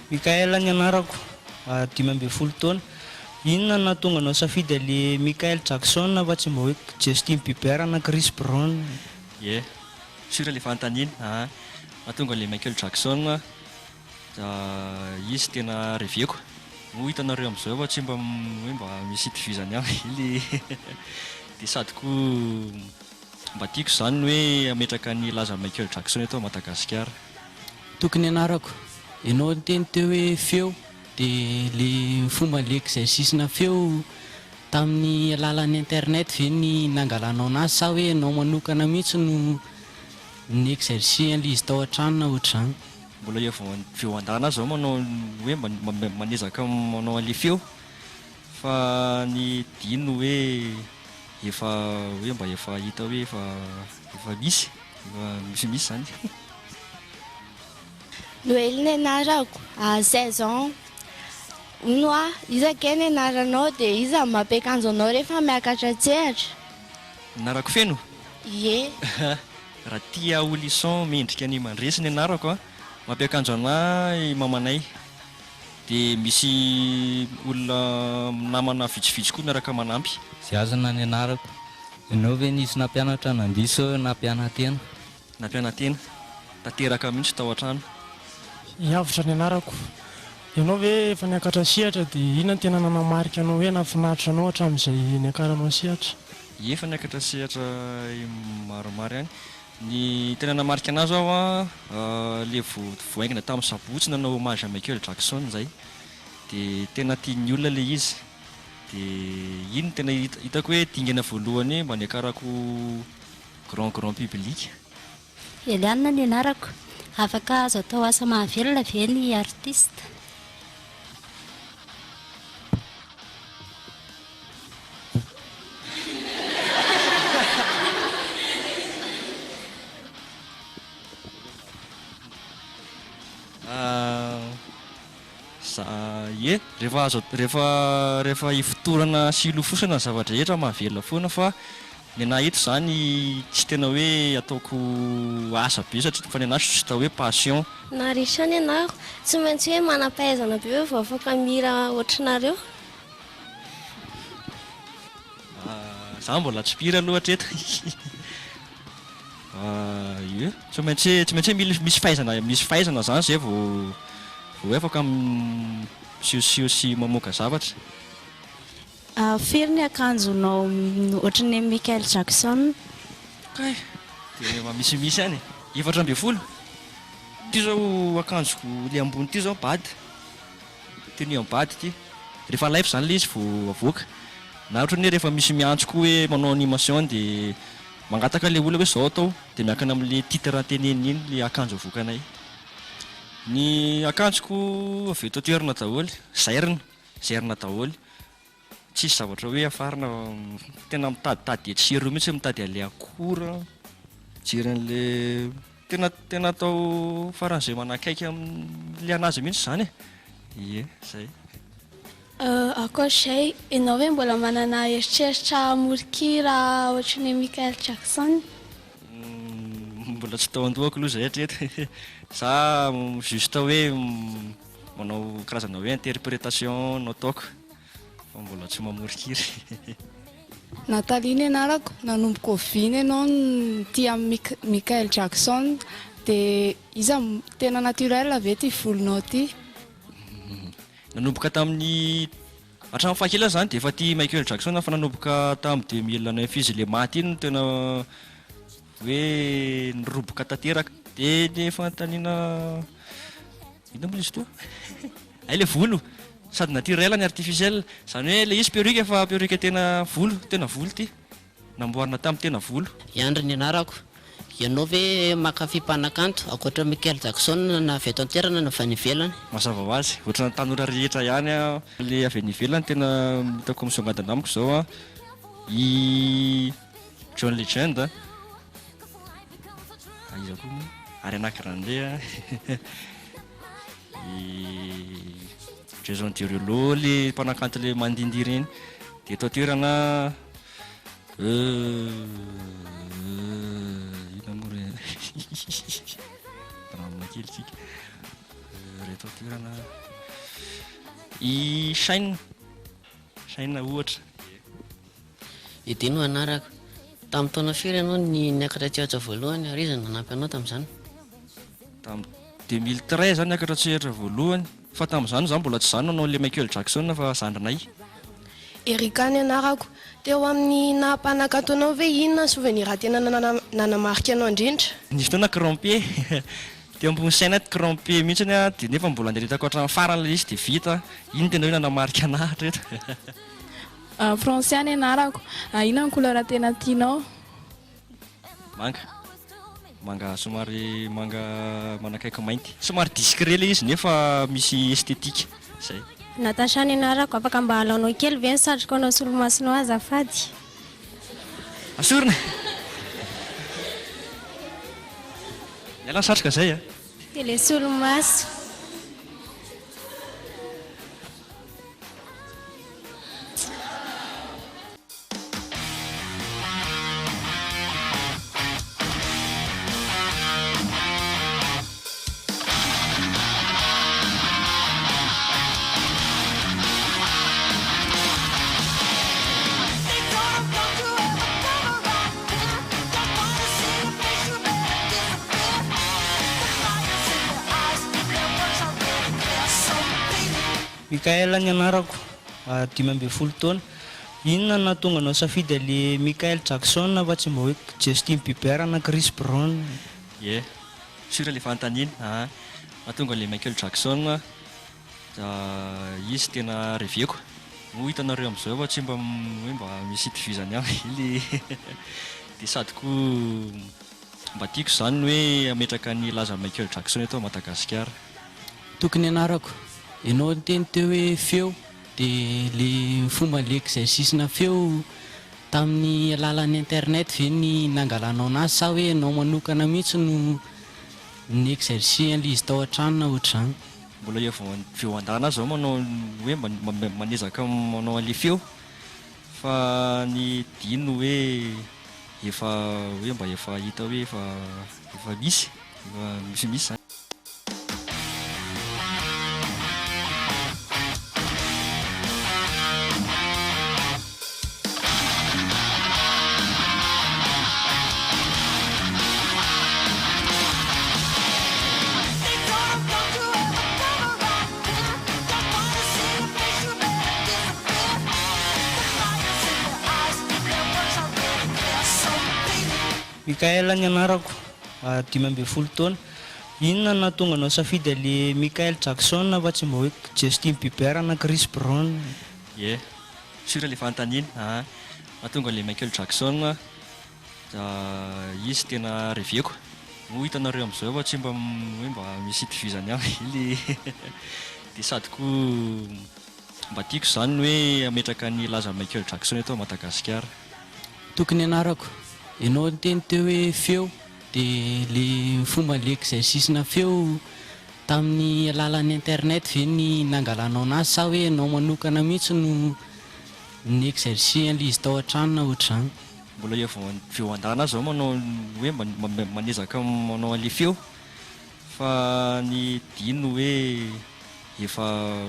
Mickaël ny anarako, 15 taona. Inona no nahatonga anao nisafidy an'le Michael Jackson fa tsy mba hoe Justin Bieber na Chris Brown? Ie, sûr le fanontaniana aa. Mahatonga an'le Michael Jackson izy tena reveko. Moa hitanareo amin'izao fa tsy mba hoe mba misy itovizany aminy le dia sady koa mba tiako izany ny hoe hametraka ny lazan'i Michael Jackson eto Madagasikara. Tokony ianarako. Ianao niteny teo hoe feo dia le fomba le exercice-na feo tamin'ny alalan'ny internet ve ny nangalanao anazy sa hoe ianao manokana mihitsy no ni-exercer an'ilay izy tao an-trano na ohatr'izany? Mbola eo vao andana aho zao manao hoe manezaka manao an'le feo fa ny dihy no hoe efa hoe mba efa hita hoe efa efa misy efa misimisy zany. Noely ny anarako, 16 ans. Hono hoa, iza kay ny anaranao dia iza no mampiakanjo anao rehefa miakatra an-tsehatra? Anarako feno? Ie. Ratia Olison mendrika ny mandresy ny anarako a! Mampiakanjo anah i mamanay. Dia misy olona namana vitsivitsy koa miaraka manampy. Ziazina ny anarako. Ianao ve nisy nampianatra nandihy sa nampiana-tena? Nampiana-tena. Tanteraka mihitsy tao an-trano. Hiavotra ny anarako. Ianao ve efa niakatra sehatra dia inona no tena nanamarika anao hoe nahafinaritra anao hatramin'izay niakaranao sehatra? Efa niakatra sehatra maromaro ihany. Ny tena namarika anah zao an, le vao vao haingana tamin'ny sabotsy nanao hommage à Michael Jackson zay. De tena tian'ny olona le izy. De iny no tena hitako hoe dingana voalohany mba niakarako grand grand public. Eliane ny anarako. Afaka azo atao asa mahavelona ve ny artiste? Za, ie, rehefa azo, rehefa rehefa ifotorana sy ilofosana ny zava-drehetra mahavelona foana fa ny anah eto izany tsy tena hoe ataoko asa be satria fa ny anah juste hoe passion. Narisha ny anarako. Tsy maintsy hoe manam-pahaizana be ve vao afaka mihira ohatrinareo? Za mbola tsy mpihira aloha hatreto. Ie, tsy maintsy tsy maintsy hoe mila misy fahaizana misy fahaizana zany zay vao vao hoe afaka misehoseho sy mamoaka zavatra. Firy ny akanjonao ohatran'ny an'i Michael Jackson? Kay! Dia efa misimisy ihany e! 14. Ity zao akanjoko le ambony ity zao bad. Tenue en bad ity. Rehefa live zany le izy vao avoaka. Na ohatran'ny hoe rehefa misy miantso koa hoe manao animation dia mangataka le olona hoe zao atao dia miankina amin'le titre teneniny iny le akanjo avoakanay. Ny akanjoko avy eto an-toerana daholo, zairina, zairina daholo. Tsisy zavatra hoe afarina tena mitaditady etsy sy eroa mihitsy mitady an'le akora, mijery an'le tena tena atao faran'izay manakaiky amin'le anazy mihitsy izany e! Ie, zay. Ankoatr'izay, ianao ve mbola manana eritreritra hamoron-kira ohatran'i Michael Jackson? Mbola tsy tao an-dohako aloha izay hatreto. Za juste hoe manao karazana hoe interprétation no ataoko fa mbola tsy mamoron-kira. Nathalie ny anarako, nanomboka oviana ianao no nitia an'i Michael Jackson dia iza tena naturel ve ity volonao ity? Nanomboka tamin'ny hatramin'ny fahakeliny zany dia efa tia Michael Jackson fa nanomboka tamin'ny 2009 izy le maty iny no tena hoe niroboka tanteraka. Dia le fanontaniana inona moa izy teo? Hay le volo, sady naturel ny artificiel, zany hoe le izy perruque fa perruque tena volo, tena volo ity, namboarina tamin'ny tena volo. I Andry ny anarako. Ianao ve mankafy mpanakanto ankoatra Michael Jackson na avy eto an-toerana na avy any ivelany? Mazava ho azy, ohatran'ny tanora rehetra ihany aho. Le avy any ivelany tena hitako misongadina amiko izao an, i John Legend an, iza koa moa? Ariana Grande an, i Jason Derulo le mpanakanto le mandindihy ireny, de eto an-toerana Euh inona moa re drame kely tsika. Reto an-toerana. I Shine. Shine ohatra. Eddy no anarako. Tamin'ny taona firy ianao no niakatra an-tsehatra voalohany ary iza no nanampy anao tamin'izany? Tamin'ny 2013 aho niakatra an-tsehatra voalohany, fa tamin'izany izaho mbola tsy izaho no nanao an'ilay Michael Jackson fa zandrinay. Erika ny anarako. Teo amin'ny naha mpanakanto anao ve inona ny souvenir tena nanamarika anao indrindra? Nisy fotoana crampé, teo ambony scène crampé mihitsy aho dia nefa mbola niaretako hatramin'ny farany ilay izy dia vita, iny no tena hoe nanamarika anah hatreto. Francia ny anarako. Inona ny couleur tena tianao? Manga. Manga somary manga manakaiky mainty. Somary discret ilay izy nefa misy esthétique. Zay. Natacha ny anarako, afaka mba alaonao kely ve ny satroka anao solomasonao azafady? Asorina e! Miala ny satroka zay a! Dia le solomaso. Mickaël ny anarako, 15 taona. Inona no nahatonga anao safidy an'le Michael Jackson fa tsy mba hoe Justin Bieber na Chris Brown? Ie, sûr le fanontaniana aa. Mahatonga an'le Michael Jackson izy tena reveko. Moa hitanareo amin'izao fa tsy mba hoe mba misy itovizany aminy le dia sady koa mba tiako izany ny hoe hametraka ny lazan'i Michael Jackson eto Madagasikara. Tokony ianarako. Ianao niteny teo hoe feo dia le fomba le exercice-na feo tamin'ny alalan'ny internet ve ny nangalanao anazy sa hoe ianao manokana mihitsy no ni-exercer an'ilay izy tao an-trano na ohatr'izany? Mbola eo vao andana aho zao manao hoe manezaka manao an'le feo fa ny dihy no hoe efa hoe mba efa hita hoe efa efa misy efa misimisy zany. Mickaël ny anarako, 15 taona. Inona no nahatonga anao safidy an'le Michael Jackson fa tsy mba hoe Justin Bieber na Chris Brown? Ie, sûr le fanontaniana aa. Mahatonga an'le Michael Jackson izy tena reveko. Moa hitanareo amin'izao fa tsy mba hoe mba misy itovizany aminy le dia sady koa mba tiako izany ny hoe hametraka ny lazan'i Michael Jackson eto Madagasikara. Tokony ianarako. Ianao niteny teo hoe feo dia le fomba le exercice-na feo tamin'ny alalan'ny internet ve ny nangalanao anazy sa hoe ianao manokana mihitsy no ni-exercer an'ilay izy tao an-trano na ohatr'izany? Mbola eo vao andana aho zao manao hoe manezaka manao an'le feo fa ny dihy no hoe efa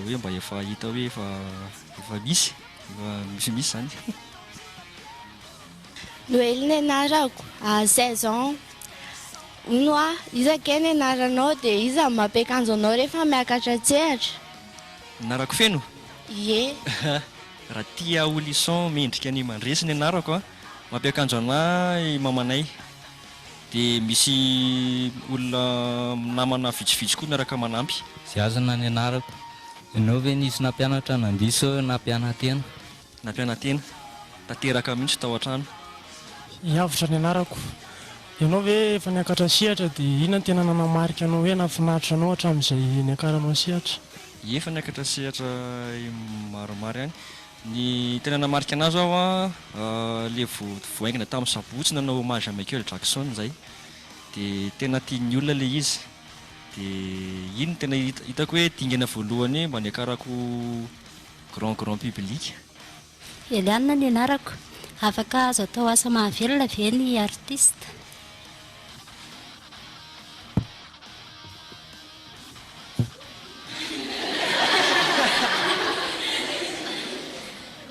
hoe mba efa hita hoe efa efa misy efa misimisy zany. Noely ny anarako, 16 ans. Hono hoa, iza kay ny anaranao dia iza no mampiakanjo anao rehefa miakatra an-tsehatra? Anarako feno? Ie. Ratia Olison mendrika ny mandresy ny anarako a! Mampiakanjo anah i mamanay. Dia misy olona namana vitsivitsy koa miaraka manampy. Ziazina ny anarako. Ianao ve nisy nampianatra nandihy sa nampiana-tena? Nampiana-tena. Tanteraka mihitsy tao an-trano. Iavotra ny anarako. Ianao ve efa niakatra sehatra dia inona no tena nanamarika anao hoe nahafinaritra anao hatramin'izay niakaranao sehatra? Efa niakatra sehatra maromaro ihany. Ny tena namarika anah zao an, le vao voaingina tamin'ny sabotsy nanao hommage an'i Michael Jackson zay. De tena tian'ny olona le izy. De iny no tena hitako hoe dingana voalohany mba niakarako grand grand public. Eliane ny anarako. Afaka azo atao asa mahavelona ve ny artiste?